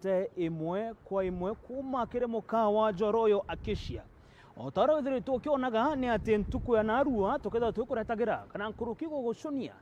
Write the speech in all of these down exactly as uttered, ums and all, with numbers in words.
te imwe kwa imwe kuuma kiri mukawa jwa Royal Acacia. O ta uria withiritwe ukionaga, ni ati ntuku ya narua tukethirwa twikurethagira kana nkuruki gugucunia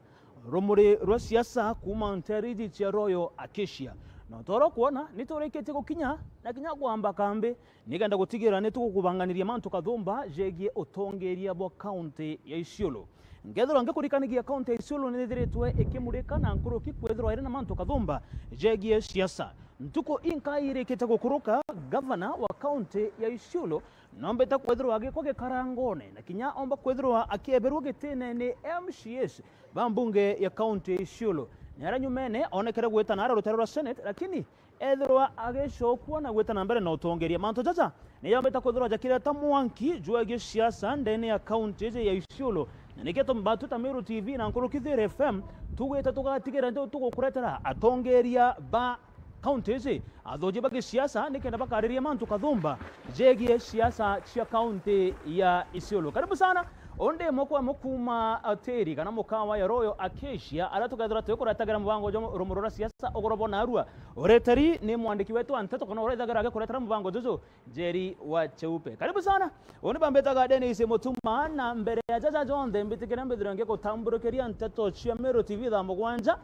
rumuri rwa siasa kuuma nteere iji cia Royal Acacia. Na o ta uria ukwona, ni turikitie gukinya na kinya kwamba kambi nikenda gutigira ni tugukubanganiria mantu kathumba jegie utongeria bwa kaunti ya Isiolo. Nkethirwa ngikurikanagia kaunti ya Isiolo ni ithiritwe ikimurika na nkuruki kwithirwa iri na mantu kathumba jegie siasa. Ntuku inkai irikite gukuruka, gavana wa kaunti ya Isiolo noombite kwithirwa agikwa gikarangone na kinya omba kwithirwa akieberua gitine ni M C As ba mbunge ya kaunti ya Isiolo. Ni aria nyumene oonekere gwita naara rutere rwa Senate, lakini ethirwa agicokua na gwita na mbere na utongeria. Mantu jaja ni yombite kwithirwa jakireta mwanki jwegie siasa ndene ya kaunti iji ya Isiolo, na nikio tumbatwi ta Meru T V na nkuruki Thiiri F M tugwite tugatigira ndio tugukuretera atongeria ba kaunti iji, athoji ba gisiasa, nikenda bakariria mantu kathumba jegie siasa cia kaunti ya Isiolo. Karibu sana. Undi imwe kwa imwe kuuma hoteli kana mukawa ya Royal Acacia, aria tukethirwa twikuretagera mubango jwa rumuri rwa siasa ugoro bwa narua. Ureteri ni mwandiki wetu wa nteto kana uria ithagirwa agikuretera mubango juju, Njeri wa Cheupe. Karibu sana. Uni bambitaga Dennis Mutuma, na mbere ya jaja jonthe mbitikire mbithirwe ngigutamburukiria nteto cia Meru T V thaa mugwanja.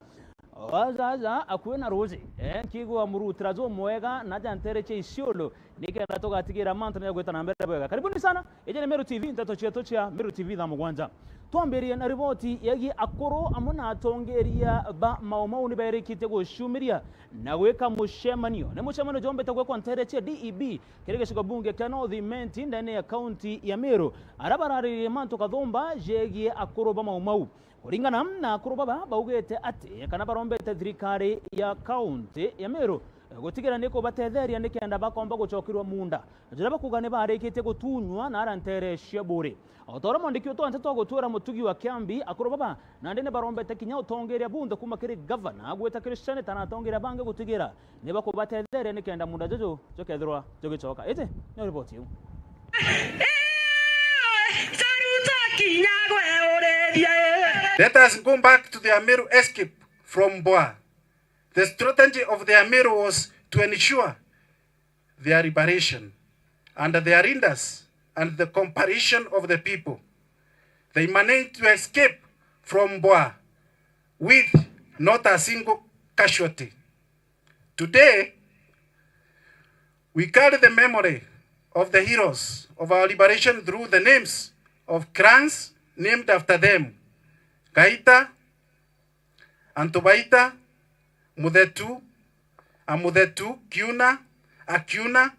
Wajaja akui na ruji, eh, nkigua murutira jumwega na ja nteere cia Isiolo, nikenda tugatigira mantu ni jagwita na mbere bwega. Karibuni sana. Iji ni Meru T V, nteto cietu cia Meru T V thaa mugwanja. Twambirie na riboti yegie akuru amwe na atongeria ba Mau Mau ni bairikitie guciumiria na gwika mucemanio. Ni mucemanio jombite gwikwa nteere cia D E B kiri gicigo bunge kia North Imenti ndene ya kaunti ya Meru, aria bararirie mantu kathumba jegie akuru ba Mau Mau. Kuringana na akuru baba, baugite ati kana barombete thirikari ya kaunti ya Meru gutigira ni kubatetheria nikenda bakomba gucokerua muunda juria bakuga ni barikitie gutunywa na ara nteere cia Buuri. O ta uria mwandiki wetu wa nteto agutwira Mutugi wa Kiambi, akuru baba nandi ni barombete kinya utongeria bunthe kuuma kiri gavana gwita kiri seneta na atongeria bangi gutigira ni bakubatetheria nikenda muunda juju jukethirwa jugicoka. Iji niyo riboti iu. Let us go back to the Ameru escape from Mbwa. The strategy of the Ameru was to ensure their liberation under their leaders and the cooperation of the people. They managed to escape from Mbwa with not a single casualty. Today, we carry the memory of the heroes of our liberation through the names of clans named after them: Gaita, Antubaita, Muthetu, Amuthetu, Kiuna, Akiuna,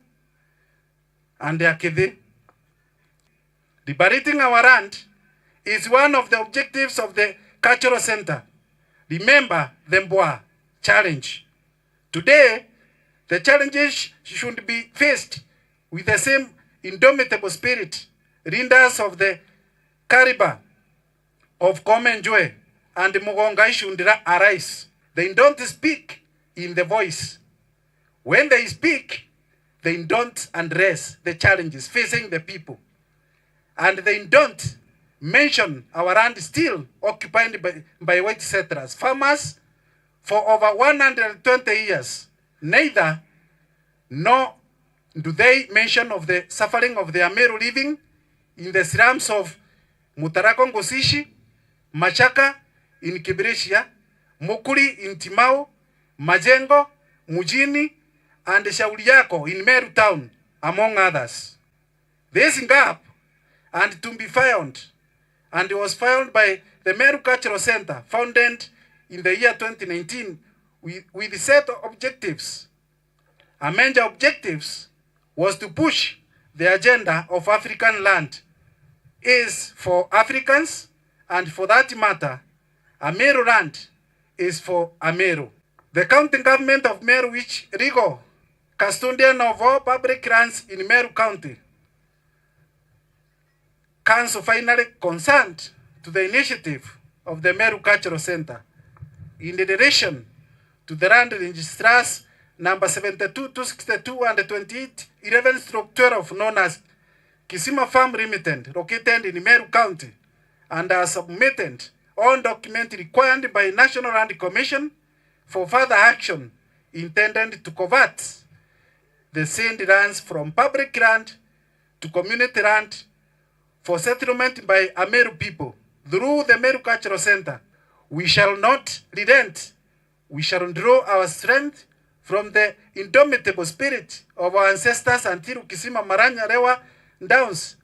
and Akithi. Liberating our land is one of the objectives of the cultural center. Remember the Mbwa challenge. Today, the challenges should be faced with the same indomitable spirit. Leaders of the caliber of Koome Njue and Mugonga Ichundira arise. They don't speak in the voice. When they speak, they don't address the challenges facing the people. And they don't mention our land still occupied by, by white settlers, farmers for over one hundred twenty years. Neither nor do they mention of the suffering of the Ameru living in the slums of Mutarako Ngosishi, Machaka in Kibirichia, Mukuri in Timau, Majengo, Mujini, and Shauri Yako in Meru town, among others. This gap and to be found and was found by the Meru Cultural Center, founded in the year twenty nineteen with, with set objectives. A major objectives was to push the agenda of African land is for Africans, and for that matter, Ameru land is for Ameru. The county government of Meru, which legal custodian of all public lands in Meru County, Council finally consent to the initiative of the Meru Cultural Center in relation to the land registrars number seventy-two, two sixty-two and twenty-eight eleven stroke twelve, known as Kisima Farm Limited, located in Meru County, and has submitted all documents required by National Land Commission for further action intended to convert the said lands from public land to community land for settlement by Ameru people through the Meru Cultural Centre. We shall not relent. We shall draw our strength from the indomitable spirit of our ancestors until Kisima Maranya Rewa Downs,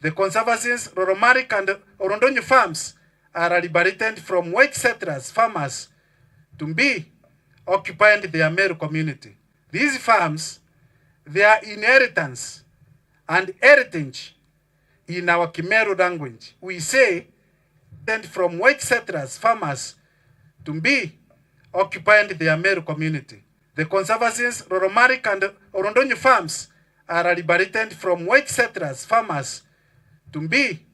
the conservancies, Roromarik and Orondonyi farms are liberated from white settlers, farmers, to be occupied the Ameru community. These farms, their inheritance and heritage in our Kimeru language, we say, descended from white settlers, farmers, to be occupied the Ameru community. The conservancies, Roromarik and Orondonyi farms are liberated from white settlers, farmers, to be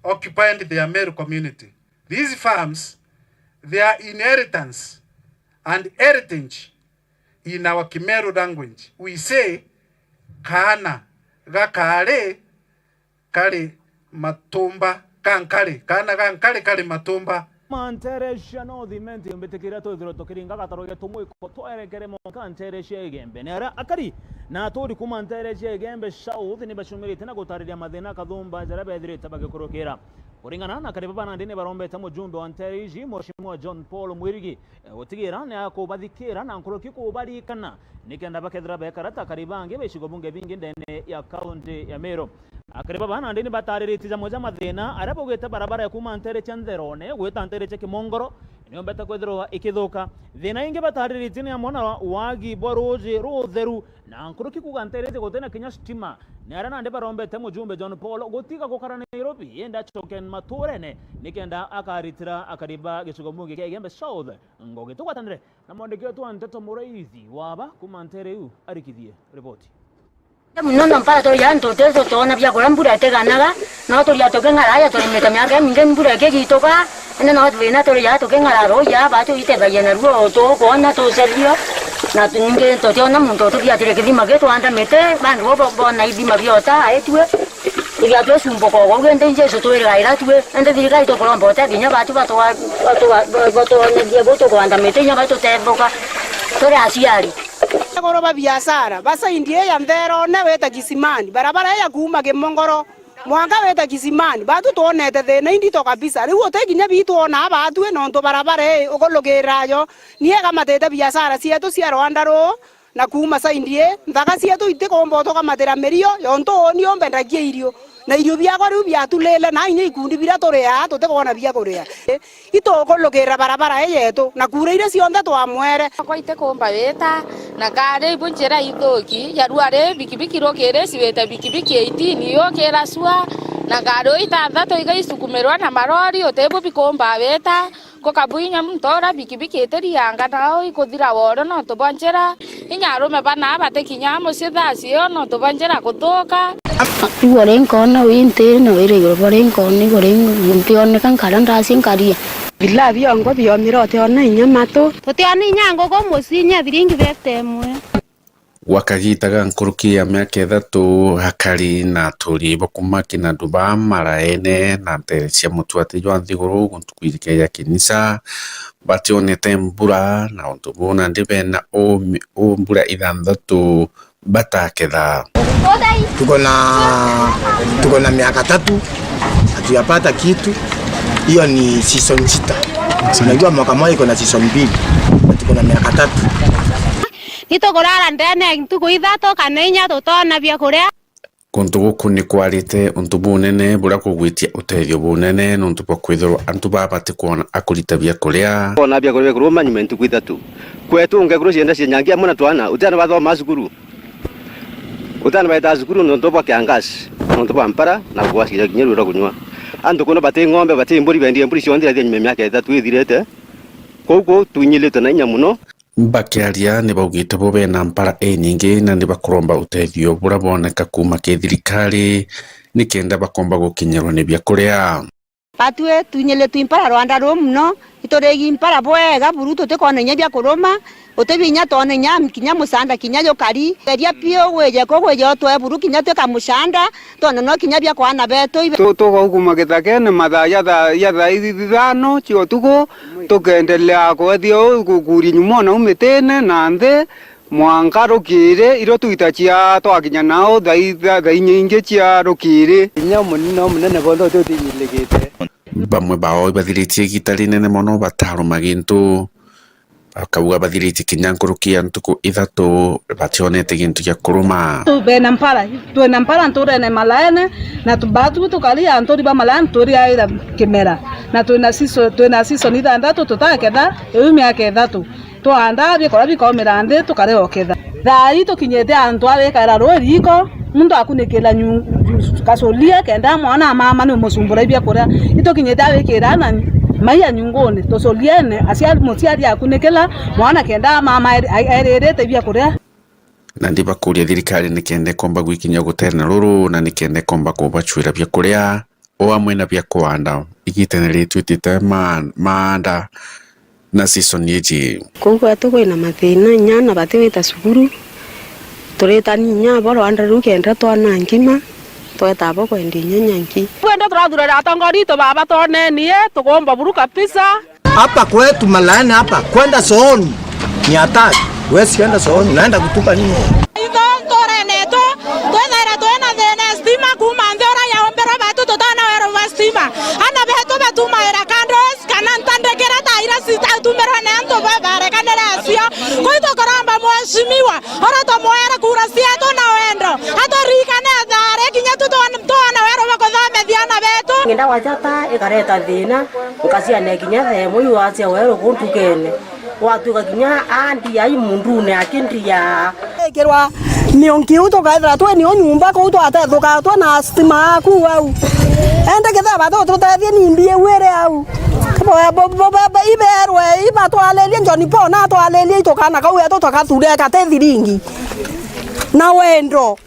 occupied the Ameru community. These farms, their inheritance and heritage in our Kimeru language, we say, kaana ga kaari kari matumba, ka nkari, kaana ga nkari kari matumba. Kuma nteere cia North Imenti, mbitikiria twithirwe tukiringa gataro getu mwiko twerekere mwanka nteere cia Igembe. Ni aria akari na aturi kuma nteere cia Igembe South ni bacumirite na gutariria mathina kathumba jaria bethirite bagikurukira. Kuringana na akari baba nandi ni barombete mujumbe wa nteere iji, Mheshimiwa John Paul Mwirigi, eh, gutigira ni akubathikira na nkuruki kubarikana nikenda bakethira bekara ta akari bangi ba icigo bunge bingi ndene ya kaunti ya Meru. Akari baba nandi ni batariritie jamwe ja mathina aria baugite barabara ya kuuma nteere cia Ntherone gwita nteere cia Kimongoro niombete kwithirwa ikithuka. Thina ingi batariritie ni amwe na wagi bwa ruuji rutheru na nkuruki kuuga nteere iji gutina kinya stima. Ni aria nandi barombete mujumbe John Paul gutiga gukara Nairobi, indi acoke matuurene nikenda akaritira akari ba gicigo bunge kia Igembe South ngugi. Tugwatanire na mwandiki wetu wa nteto Muraithi Waba kuma nteere iu arikithie riboti. Muno na mpara turi antu tuti tutoona bia kuria mbura itiganaga, no turi atuking'ara aja turimite miaka imingi mbura ikigituka, indi no thina turi ja tuking'ara ruuji aba tuitebagia naruo tukwona tucerio, na tu-, ningi tutiona muntu ututhiatire kithima gi twanda miti, bangi bo bo-, bona ithima biota aitue. Iria twicumbuka uguo, indi Jesu twirigaira tue, indi thirikari tukuromba utethia inya batu batwa-, batwa-, batwonerie bu tukwanda miti inya batutethuka turi aciari. Agoro ba biashara, basaindie ya Ntherone wita Kisimani, barabara ya kuuma Kimongoro mwanka wita Kisimani, batu twonete thina indito kabisa. Riu uti kinya bitwona batue nontu barabara ii ukulukirira yo, ni ikamatite biashara cietu cia rwanda ruu, na kuuma saindi ii, nthaka cietu itikumba utukamatira mirio, yontu uuni umbe ndagia irio, na irio biakwa riu biatulile, na inya ikundi biria turi aa tutikwona bia kuria. Itukulukirira barabara ii yetu, na kura iria cionthe twamwere. Yakwa itikumba wita, na ngari ibu njira ithuki, yarua ri bikibiki rukiri ciwite bikibiki eighteen yukira cua, na ngari uu ithanthatu iga isukumirwa na marori, utibu bikumba wita. Kukabu inya muntu ura bikibiki itirianga nao ikuthira woro nontu bwa njira. Inya arume bana batikinya mucii thaa cio nontu bwa njira kuthuka. Riu uri nkona wi nthi na wira iguru buri nkona iguru ntioneka nkara ndaci nkaria. Bila biongo biomire utiona inya matu. Tutiona inya nguku mucii inya biringi bete imwe. Gwa kagiita ga nkuruki ya miaka ithatu, akari na aturi ba kuuma Kinanduba, Maraene na nteere cia mutuati jwa nthiguru guntu kwirike ja Kinisa bationete mbura, na untu buu nandi bena umi-, u mbura ithanthatu bataketha. Tuko na, tuko na miaka tatu hatujapata kitu. Hiyo ni season sita. Unajua mwaka mmoja iko na season mbili. Tuko na miaka tatu. Ni tukurara ndene ntuku ithatu kana inya tutoona bia kuria. Kuntu guku ni kwarite untu bunene buria kugwitia utethio bunene nontu bwa kwithirwa antu baa batikwona a kurita bia kuria. Kwona bia kuria bikuruma nyuma ntuku ithatu. Kwetu ngekuru cienda cienyangia amwe na twana, utiana bathoma cukuru. Utiana baita cukuru nontu bwa kiangazi, nontu bwa mpara na gwaciria kinya riu ria kunywa. Antu kuno bati ng'ombe, bati mburi, bendie mburi cionthe irathia nyuma miaka ithatu ithirite. Kou kou twinyilitwe na inya muno. Bakiaria ni baugite bo bena mpara inyingi na ni bakuromba utethio buria bwoneka kuuma ki thirikari nikenda bakomba gukinyirwa ni bia kuria. Batwi twinyiritwe impara rwanda ruu mono, iturigi impara bwega buru, tutikwona inya bia kuruma, utibi inya twona inya kinya mucanda kinya jukari. Geria piu gwije kugwije utwe buru kinya twika mucanda, twone no kinya bia kwana betu ibe. Tu-, tugaukuma githakene mathaa ja thaa, ja thaa ithano cia utuku, tukendelea kwethia uu gukuria nyuma na u mitine na nthi. Mwanka rukiri, irio twita cia twakinya nao thaa itha-, thaa inya ingi cia rukiri. Inya munene, o munene bonthe uti utinyirigite. Bamwe bao ibathiritie igita rinene mono bataruma gintu, bakauga bathiritie kinya nkuruki ya ntuku ithatu bationete gintu gia kuruma. Bena mpara, twina mpara nturene Malaene, na tu-, batu tukari anturi ba Malaene turiaira kimera, na twina season, twina season ithanthatu tutaketha, iu miaka ithatu. Twaandaa biakuria bikaumira nthi, tukarega uketha. Thaa ii tukinyite antu a wikaira ruu riiko, muntu akunikira nyu-, kacuria kenda mwana amama ni umucumbura ibiakuria. Itukinyite a wikira na mai a nyunguni, tucuriene, aciari, muciari akunikira mwana kenda amama eri-, a-, eririte biakuria. Na ndibakuria thirikari nikenda ikomba gwikinyia guteere na ruru na nikenda ikomba kubacuira biakuria. O amwe na bia kwanda igitene ritwitite ma-, maanda na season iji. Kuu gwetu kwina mathina, inya ana batiwita cukuru, turitani inya abo rwanda ruu kenda twana nkima, tweta abo kwendia inya nyanki. Kwenda turathurira atongoria itu baba twonenie, tugomba buru kabisa. Hapa kwetu Malaene hapa, kwenda sooni ni hatari. Huwezi enda sooni, unaenda kutupa nini? Itho nturene itu, twithaira twina thina ya stima kuuma nthi uria yaumberwa batu tutona weru bwa stima. Ana betu batumaira candles kana ntandikira ta iria citatumirwe ni antu babarekanire acio. Kwi tukuromba mheshimiwa, ora tumwere kura cietu na wendo, aturikane thaari kinya tu twone, twone weru bwa kuthomethia ana betu. Ngenda wajata ikareta thina. Nkaciania kinya thaa imwe iu acia weru kuu ntukene, gwatuika kinya andia ai mundune akindia. Ikirwa miunki iu tukaithira twi niu nyumba kuu twatethuka twi na stima aku au. Indi kethira batu tutethie ni mbi iu iri au. Bo-, bo-, bo-, bo-, bo-, iberwe, ibatwaririe John Paul na atwaririe itukana kau getu tukathure kati thiringi na wendo.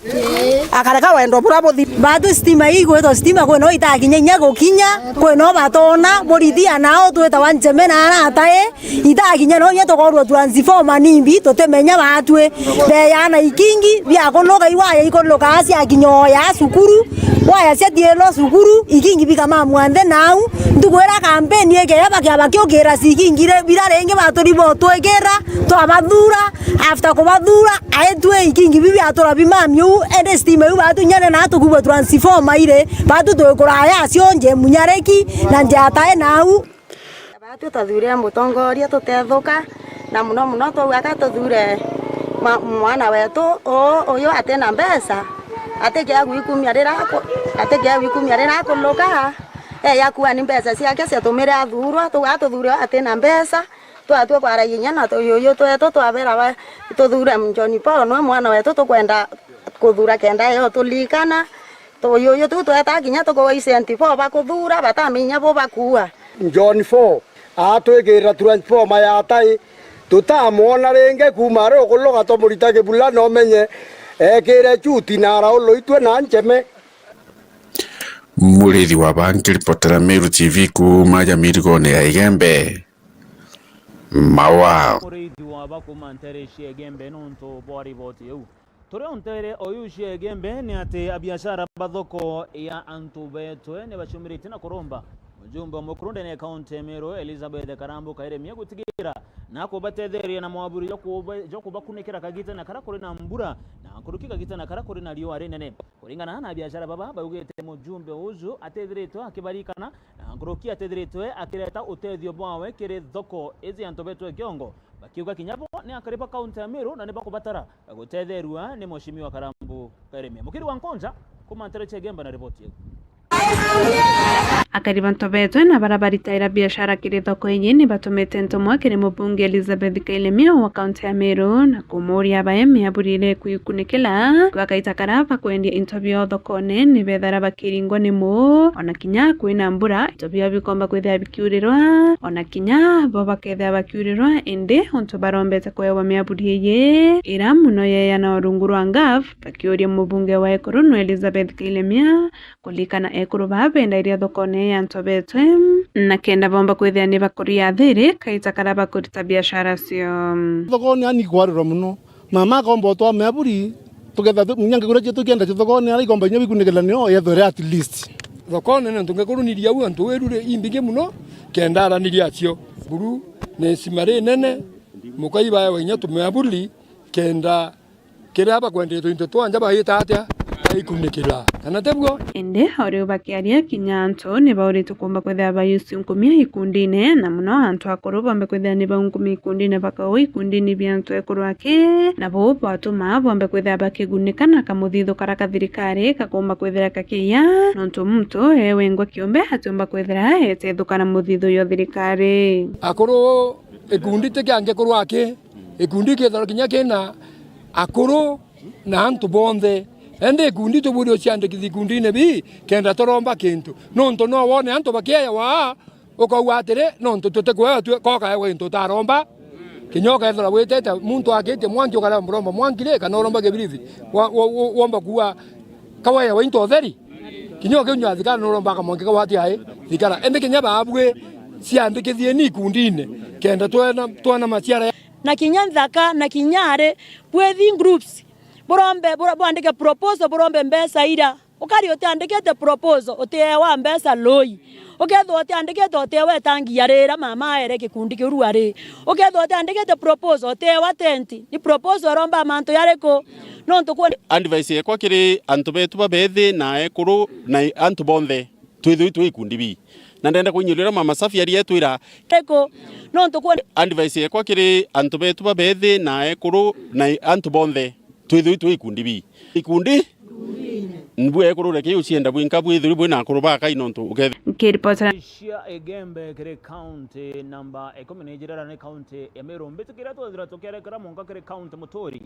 Akareka wendo buria buthi. Batu stima ii igwitwa stima, kwi no itakinya inya gukinya, kwi no batona, burithia nao twitawa nceme na arata i, itakinya no inya tukorwa transformer nimbi, tutimenya batwi. Beya na ikingi, biakunuka iwaya ikunuka acia kinya oya cukuru, waya cia thielo cukuru, ikingi bikamamua nthi nau. Ntuku iria kampeni ikeya bakia bakiukira cikingi ri-, bira ringi baturi botwikira, twabathura, after kubathura, aitwe ikingi biu biatura bimami uu, indi stima iu batu inyane na tukubwa transformer iri, batu twi kuraya acio nje Munyariki na nje atae nau. Batu tuthure mutongoria tutethuka, na muno muno twauga ka tuthure mwa-, mwana wetu uu, uyu atina mbeca, atikia gwikumia rira aku-, atikia gwikumia rira akuluka, eya kuua ni mbeca ciake ciatumire athurwa, twauga tuthure atina mbeca. Twatua kwaragia inya na tuyuyu twetu twabera ba-, tuthure John Paul nwe mwana wetu tukwenda kuthura kenda yo tulikana. Tuyuyu tu tweta kinya tukuwa i Saint Paul bakuthura batamenya bo bakuua. John Paul atwikirira transformer ya tai, tutamwona ringi kuuma ari ukuluka twamurita kibula na umenye ekire chuti na araulu itwe na nceme. Murithi wa banki ripotera Meru T V kuuma Jamirigone ya Igembe. Mawa. Murithi wa bakuma ntere cia Igembe nontu bwa riboti iu. Turi o ntere oyu cia Igembe ni ati abiashara ba thoko ya antu betwe ni baciumiritie na kuromba mujumbe wa mukuru ndene ya kaunti ya Meru, Elizabeth Karambu Kairemia, gutigira na kubatetheria na mwaburi jwa kuba-, jwa kubakunikira kagita na kara kuri na mbura na kuruki kagita na kara kuri na riua rinene. Kuringana na abiashara baba, baugite mujumbe uju atethiritwe akibarikana na nkuruki atethiritwe akireta utethio bwawe kiri thoko iji antu betwe kiongo, bakiuga kinya bo ni akari ba kaunti ya Meru na ni bakubatara gutetherua ni Mheshimiwa Karambu Kairemia. Mukiri wa Nkonja, kuma ntere cia Igembe na riboti iu. Akari bantu betwe na bara baritaira biashara kiri thoko iji ni batumite ntumwa kiri mubunge Elizabeth Kailemia wa kaunti ya Meru na kumuuria bae miaburi iria ikuikunikila bakaita kara bakwendia into biao thokone ni bethara bakiringwa ni muu, ona kinya kwina mbura into biao bikomba kwithira bikiurirwa, ona kinya bo bakethira bakiurirwa, indi untu barombete kwewa miaburi iji ira muno yeeyana rungu rwa ngaf, bakiuria mubunge wa ekuru nwe Elizabeth Kailemia kulikana ekuru baa bendairia thokone ya antu betwe, na kenda bomba kwithira ni bakuria thiri kaita karia bakurita biashara cio. Thokone ani kwarura muno. Mama akomba utwa meburi, tugetha tu-, munya ngigura cietu kienda cio thokone, ara ikomba inya bikunikira nio yethwe at least. Thokone ni antu ngekuruniria au antu wirure imbingi muno, kenda araniria acio. Buru ni isima rinene, mukai baewa inya tumeburi, kenda kiria bakwendete into twanja baita atia, baikunikira. Kana tiguo? Indi o riu bakiaria kinya antu ni baurite kuumba kwithira bayuciunkumia ikundine, na muno antu akuru bombe kwithira ni baunkumia ikundine bakaua ikundine bia antu ekuru aki, na buu bwatuma bombe kwithira bakigunika na kamuthithu karia ka thirikari kakuumba kwithira kakiya, nontu muntu e wengwa kiumbe atiumba kwithira etethukana muthithu yo thirikari. Akuru ikundi ti kia ngekurwa aki, ikundi kethirwa kinya kina akuru na antu bonthe. Indi ikundi tuburi uciandikithia ikundine bii kenda turomba kintu. Nontu no wone antu bakiewa, ukauga atiri, nontu tutikuewa tue, kokaewa into utaromba. Kinya ukethirwa witete muntu akitie mwanki ukaremba muromba mwanki ri, kana uromba kibiriti. Wa-, wa-, wa-, womba kuua kaweewa into utheri. Kinya ukinyua thikara nuromba kamwanki kau ati ai thikara. Indi kinya baabui ciandikithieni ikundine kenda twena, twana maciara. Na kinya nthaka, na kinya ari, bwithi groups, burombe, bura-, bwandike proposal, burombe mbeca ira. Ukari utiandikite proposal, utiewa mbeca lui. Ukethirwa utiandikite, utiewa itangi ya rira mama aere gikundi kiu ru ari. Ukethirwa utiandikite proposal, utiewa tent. Ni proposal iromba mantu yariku? Nontu kwona. Advice yekwa kiri antu betu babethi na ekuru na i-, antu bonthe, twithirwe twi ikundi bii. Na ndenda kuinyuria uria Mama Safi ari etwira. Eko, nontu kwona. Advice yekwa kiri antu betu babethi na ekuru na i-, antu bonthe, twithirwe twi ikundi bii. Ikundi? Mbue ekuru reke ucienda bwinka bwithirwe bwina akuru bakai nontu ukethi. Nkiripotera. Cia Igembe kiri county namba ikumi na ijiri, ni county ya Meru. Mbitikiria twethira tukierekera mwanka kiri county Muturi,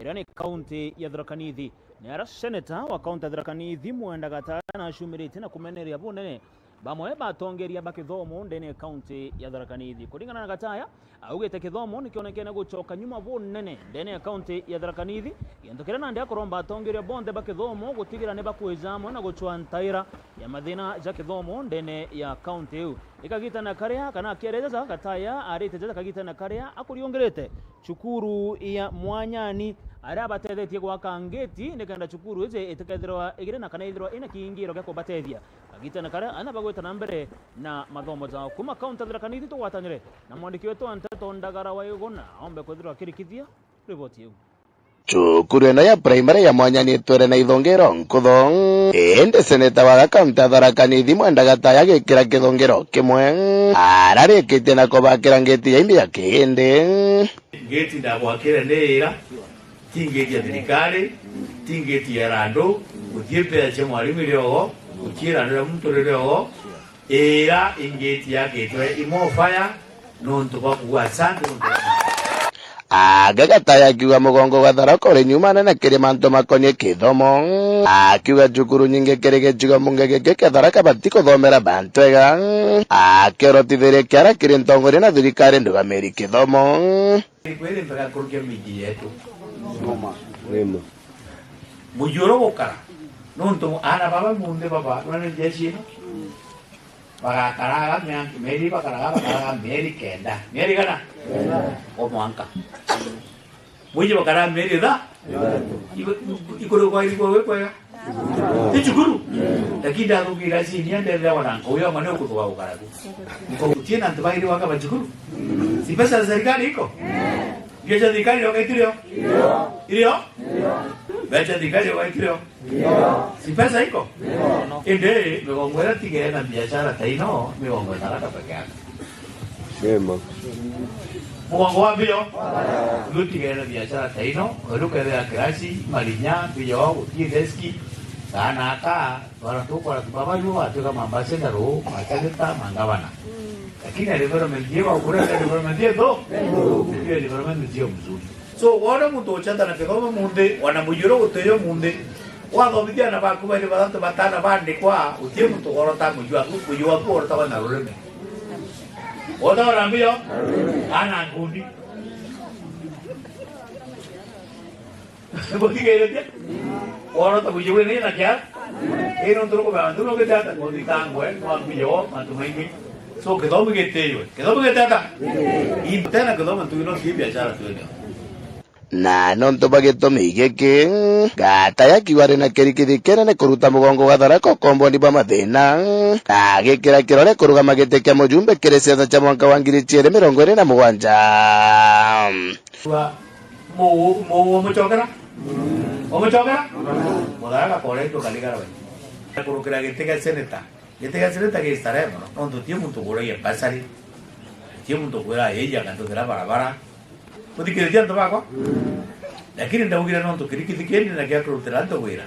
iria ni county ya Tharaka Nithi. Ni ara seneta wa county ya Tharaka Nithi Mwenda Gataya nacumirite na kumeneria bunene bamwe batongeria ba kithomo ndene ya county ya Tharaka Nithi. Kuringana na Gataya, augite kithomo nikionekene gucoka nyuma bunene ndene ya county ya Tharaka Nithi, gintu kiria nandi akuromba atongeria bonthe ba kithomo gutigira ni bakwija amwe na gucwa ntaira ya mathina ja kithomo ndene ya county iu. Ikagitana karia, kana akiereja ja Gataya arite ja kagitana karia akuriungirite cukuru ya Mwanyani, aria abatethetie gwaka ngeti nikenda cukuru iji itikethirwa igiri na kana ithirwa ina kiingiro gia kubatethia. Kagitana karia ana bagwita na mbere na mathomo jao. Kuma kaunti ya Tharaka Nithi tugwatanire na mwandiki wetu wa nteto Ndagara wa Iguna aombe kwithirwa akirikithia riboti iu. Cukuru ino ya primary ya Mwanyani itwire na ithongero nkutho. Indi seneta wa kaunti ya Tharaka Nithi Mwenda Gataya agikira kithongero kimwe, ararikitie na kubakira ngeti ya imbi ya kihindi. Ngeti ndagwakire ni ira, ti ngeti ya thirikari, ti ngeti ya randu, gutie mbeca cia mwarimu iri ogo, gutie randu ria muntu riri ogo, ira ingeti yakitwe imo fire, nontu bwa kuuga asante nontu bwa. Aga Gataya akiuga mugongo gwa Tharaka uri nyuma nene kiri mantu makonie kithomo, akiuga cukuru nyingi kiri gicigo mbunge giki kia Tharaka bati kuthomera bantu ega, akiorotithiria kiara kiri ntongoria na thirikari ndugamiri kithomo. Kwiri mpaka nkurukia miji yetu. Wema. Mujuru gukara. Nontu aana baba munthi baba, none jeshi ino. Bagakaraga mia-, mieri bakaraga, bakaraga mieri kenda. Mieri igana? Kenda. O mwanka. Mwiji bakaraga mieri itha? Ithatatu. Iku-, ikuru kwa, ikuru kwa, kwa, Ni cukuru. Lakini ndathukira cinia ndethagwa na nkauya mane ukuthuga gukara ku. Nkautie na antu bairi waka ba cukuru. Si pesa za serikali iko? Ndio cha serikali yoka itirio? Irio? Becha serikali yoka itirio? Si pesa iko? Indi migongo ira tigere na biashara ta ino, migongo ithara peke yake. Wema. Mugongo wa mbio. Riu tigere na biashara ta ino, riu kethira kirasi, marinya, mbio, gutie deski, kana aka, bara tukora tu baba riu batwika mambassador ru, maseneta, mangavana. Lakini development yeba ukura development yetu, hiyo development sio mzuri. So, wona muntu uchata na kithomo munthi, wana mujuru guteyo munthi, wathomithia ana baku bairi bathatu batana bandikwa, utie muntu worota mujua, mujua ku worota na rurimi. Wota wana mbio? Ana ngundi. Butigeretie? Worota mujuru ni na kia? Ii nontu rukubea antu rugite ata kuthitangwe kwa mbio mantu maingi. So kithomi gitiwe. Kithomi giti ata? Ii tena kithomi ntugi no ti biashara twende. Na nontu bwa gitumi giki, Gataya akiuga ari na kirikithi kinene kuruta mugongo gwa Tharaka ukomboni bwa mathina, agikira kirore kurugama giti kia mujumbe kiri siasa cia mwanka wa ngiri ciiri mirongo iri na mugwanja. Wa mu-, mu-, umucokera? Umucokera? Mutharaka koretwe karigara we. Kurukira giti kia seneta. Giti gia seneta gi starehe mono, nontu ti muntu ukuragia bursary, ti muntu ukwira, "Yei, akantuthira barabara." Muthikiritie antu bakwa? Lakini ndaugire nontu kirikithi kindi na gia kurutira antu wira.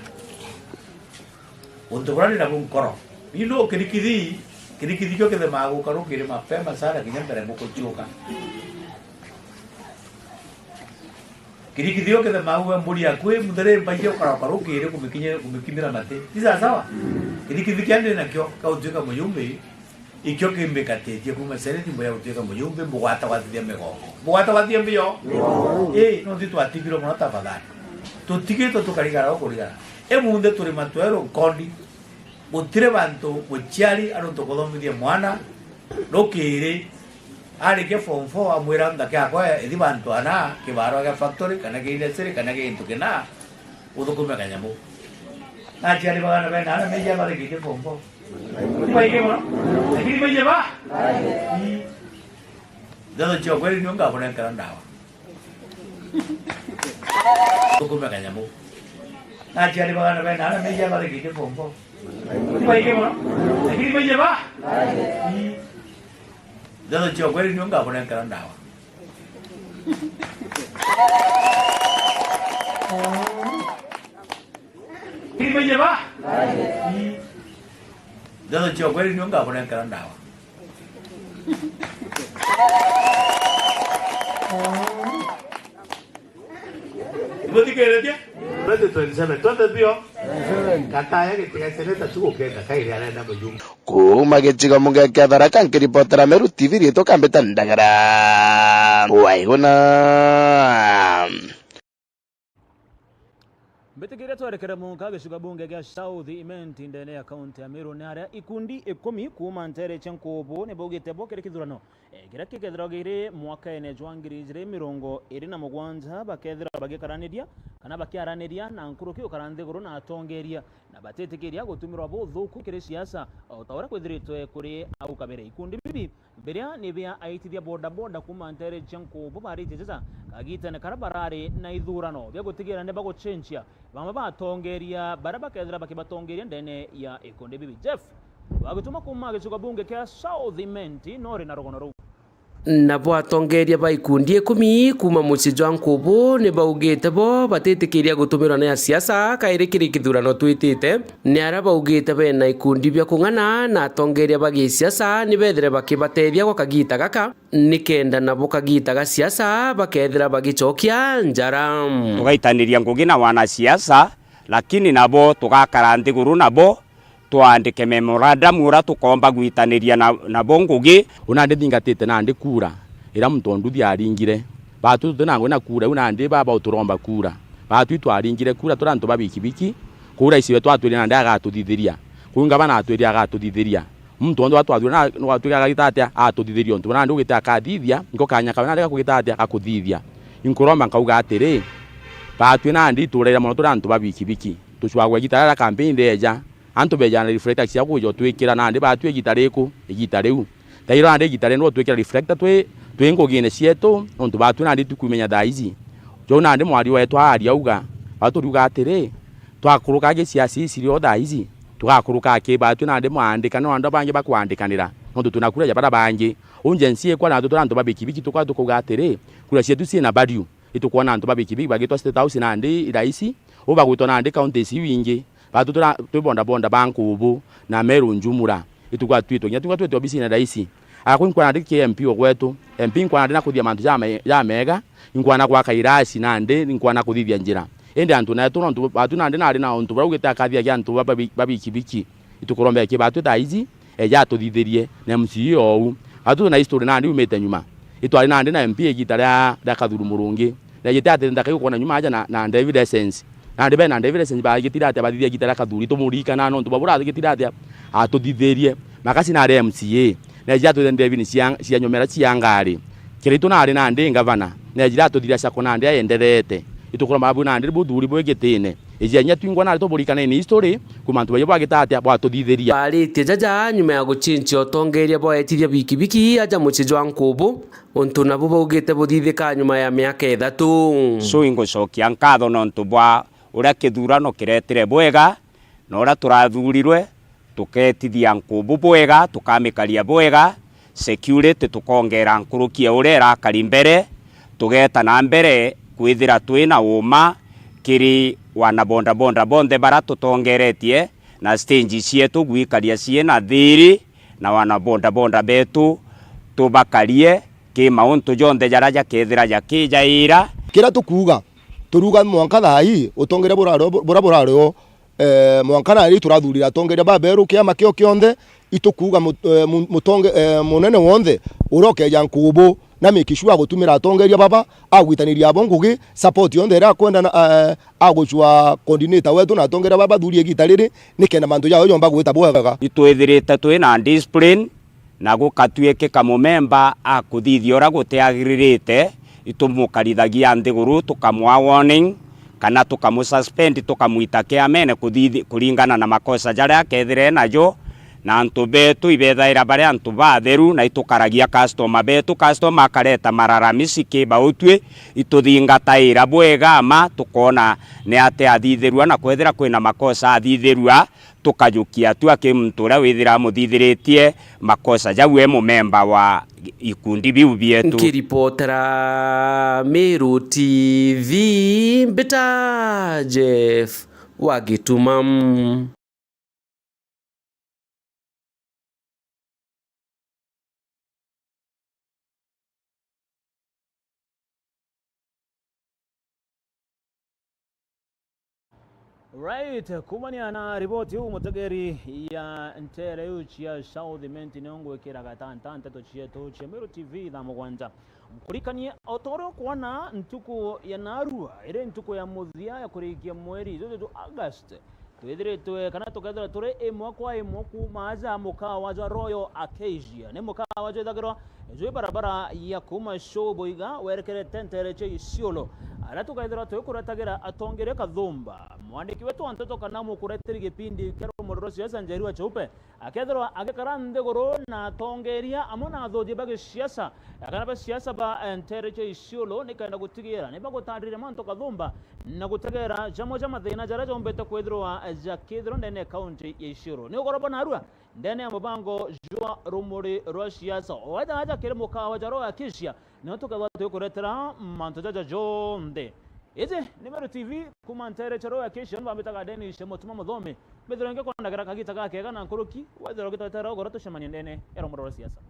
Untu buria ndi nabu nkoro. Ni no kirikithi, kirikithi kio kithemaa guka rukiri mapema sana kinya mbere nguku ciuka. Kirikithio kithe mau we mburi yaku i muthere mbagia ukaroka rukiri kumikinya kumikimira mati. Ti sawa sawa? Kirikithi kia ndi nakio ka utuika muyumbi, ikio kimbikatitie kuma ciari thimbo ya utuika muyumbi, mbugwatagwatithia migongo. Mbugwatagwatithia mbio? Ii, no nthi twatigirwe mono tafadhali. Tutigitwe tukarigara ukurigara. Imunthe turi matweru nkondi. Gutiri bantu muciari aruntu kuthomithia mwana rukiri arikia form four amwira, "Nthaki yakwa ithi bantu ana, kibaro gia factory, kana gia industry, kana gia gintu kina, uthukume kanyamu." Na aciari bagana bena ana meija barikitie form four. Ni baingi mono. Lakini meija ba? Ii. Ndeto cia ukweli nio ngabunenkera ndawa. Tukume kanyamu. Na aciari bagana bena ana meija barikitie form four. Ni baingi mono. Lakini meija ba? Ii. Ndeto cia ukweli nio ngabunenkera ndawa. Ni meija ba? Ii. Ndeto cia ukweli nio ngabunenkera ndawa. Ibuthikiritie? Twenty twenty-seven, twende bio. Gataya giti gia seneta tu gukenda kairi arenda mujumbe. Kuuma gicigo mbunge kia Tharaka, nkiripotera Meru T V, riitwa Kambita Ndagara. Waiguna. Mbitikiria twerekere munka gicigo bunge gia South Imenti ndene ya kaunti ya Meru, ni aria ikundi ikumi kuuma nteere cia Nkubu ni baugite bo kiri kithurano, eh, kiria gikethirwa giri mwakaene jwa ngiri ijiri mirongo iri na mugwanja, bakethirwa bagikaraniria kana bakiaraniria na nkuruki ukara nthiguru na atongeria, na batitikiria gutumirwa buthuku kiri siasa, o ta uria kwithiritwe kuri au kabere. Ikundi bibi biria ni bia aitithia bodaboda kuuma nteere cia Nkubu baritie jija kagitene karia barari na ithurano bia gutigira ni bagucenjia bamwe batongeria baria bakethira bakibatongeria ndene ya ikundi bibi. Jeff Wagituma kuuma gicigo bunge kia South Imenti nori na rugono ruu. Nabo atongeria ba ikundi ikumi kuuma mucii jwa Nkubu ni baugite bo batitikiria gutumirwa ni asiasa kairi kiri kithurano twitite. Ni aria baugite bena ikundi bia kung'ana na atongeria ba gisiasa ni bethire bakibatethia gwa kagita gaka, nikenda nabo kagita ga siasa bakethira bagicokia njara. Tugaitaniria ngugi na wanasiasa, lakini nabo tugakara nthiguru nabo, twandike memorandum uria tukomba gwitaniria na, nabo ngugi. U nandi thingatite nandi kura iria muntu o nduthi aringire. Batwi tuti na ngugi na kura iu nandi baba uturomba kura. Batwi twaringire kura turi antu ba bikibiki, kuu raisi wetu atwirire nandi agatuthithiria. Kuu ngavana atwirire agatuthithiria. Muntu wonthe uria twathura na, no atwike agagita atia, atuthithiria untu buria nandi ugite akathithia, niko kanya kawe nandi gakugita atia, gakuthithia. Inkuromba nkauga atiri, batwi nandi ituraira mono turi antu ba bikibiki. Tucwagwa igita riria campaign rieja, antu beja na reflector cia kwija utwikira nandi batwi igita riku, igita riu. Tairo nandi igita riu ndio twikira reflector twi, twi ngugine cietu, nontu batwi nandi tukumenya thaa ici. Jau nandi mwari wetu aari auga, baturiuga atiri, twakuruka giciasi ici rio thaa ici, tugakuruka ki batwi nandi mwandikane na andu bangi bakwandikanira, nontu twina kura ja baria bangi. U Gen Z ikwa natwi turi antu ba bikibiki tukwa tukauga atiri, kura cietu ciina value. Itukwona antu ba bikibiki bagitwa State House nandi raisi, u bagwitwa nandi counties iu ingi. Batwi turi, twi bodaboda ba Nkubu na Meru njumura. Itukwa twitwe, kinya tukwa twitwe obisine raisi. Akwa inkwana ndi ki M P o gwetu. M P inkwana ndi na kuthia mantu jame-, jamega, inkwana gwaka irasi nandi, inkwana kuthithia njira. Indi antu netu nontu batwi nandi nari na untu buria ugite akathia kia antu ba, ba, ba bikibiki. Itukuromba ki batwi thaa ici, eja atuthithirie na M C A ou. Batwi twina history nandi umite nyuma. Itwari nandi na M P igita ria, ria Kathuru Murungi. Na ejite ati nthaka igukwona nyuma aja na, na David Essence. Nandi bena David Senji bagitire atia bathithia gita ria Kathuri, tumurikana nontu bwa buria agitire atia atuthithirie. Makasi nari M C A. Neejire atwithanire bini cia, cia nyomera cia ngari. Kiritu nari nandi ngavana. Neejire atuthithia cako nandi aenderete. Itukura mabu nandi buthuri bwi gitine. Ijia inya twingwa nari tuburikane in history, kuma antu bayo bagita atia bwatuthithiria. Baaritie jaja nyuma ya gucinchia utongeria bwa etithia bikibiki aja mucii jwa Nkubu. Untu nabu baugite buthithika nyuma ya miaka ithatu. So, ingucokia nkatho nontu bwa uria kithurano kiretire bwega, na uria turathurirwe, tuketithia Nkubu bwega, tukamikaria bwega, security tukongera nkuruki ya uria irakari mbere, tugeta na mbere kwithira twina uma kiri wana bodaboda bonthe bara tutongeretie, na stage cietu gwikaria ciina thiri, na wana bodaboda betu tubakarie ki mauntu jonthe jaria jakethira jakijaira. Kiria tukuuga, turuga mwanka thaa ii, utongeria burari o, buria burari o, eh, mwanka thaa ii turathurira atongeria baberu kiama kio kionthe, itukuuga mut-, eh, mu-, mutonge-, eh, munene wonthe uria ukeja Nkubu na make sure agutumira atongeria baba, agwitaniria abo ngugi, support yonthe iria akwenda na, eh, agucua coordinator wetu na atongeria baba bathuri igita riri, nikenda mantu jao jomba gwita bwega. Itwithirite twina discipline, na gukatuikika mumemba akuthithia uria gutiagiririte, itumukarithagia nthiguru, tukamwa warning, kana tukamususpend, tukamwita kiamene kuthithi-, kuringana na makosa jaria akethire najo. Na antu betu ibethaira bari antu batheru, na itukaragia customer betu, customer akareta mararamisi ki bautwi, ituthingataira bwega ama, tukoona ni atia athithirua, na kwethira kwina makosa athithirua, tukajukia atua ki muntu uria withira amuthithiritie makosa jau e mumemba wa ikundi biu bietu. Nkiripotera Meru T V, mbita Jeff wa Gituma. Right, kumania na riboti iu mutegeri ya ntere iu cia South Imenti, nio ngwikira gatanta nteto cietu cia Meru T V thaa mugwanja. Nkurikanie, o ta uria ukwona ntuku ya narua iri ntuku ya muthia ya kurikia mweri juju jwa August, twithiritwe kana tukethirwa turi imwe kwa imwe kuuma aja mukawa jwa Royal Acacia. Ni mukawa jwithagirwa jwi barabara ya kuuma Show Buiga werekerete ntere cia Isiolo, aria tukethirwa twikureetagira atongeria kathumba. Mwandiki wetu wa nteto kana mukureeteri gipindi kia Rumuri rwa Siasa, Njeri wa Cheupe, akethirwa agikara nthiguru na atongeria amwe na athuji ba gisiasa, kana ba siasa ba, eh, ntere cia Isiolo, nikenda gutigira ni bagutariria mantu kathumba na gutegera jamwe ja mathina jaria jombite kwithirwa, eh, jakithirwa ndene ya kaunti ya Isiolo. Ni ugoro bwa narua ndene ya mubango jwa Rumuri rwa Siasa. Wetha aja kiri mukawa jwa Royal Acacia, nio tukethirwa twikuretera mantu jaja jonthe. Iji ni Meru T V, kuuma ntere cia Royal Acacia, ni bambitaga Dennis Mutuma Muthomi. Mbithirwe ngikwanagera kagita gakega na nkuruki, wethirwa ugitwetera ugoro tucemanie ndene ya Rumuri rwa Siasa.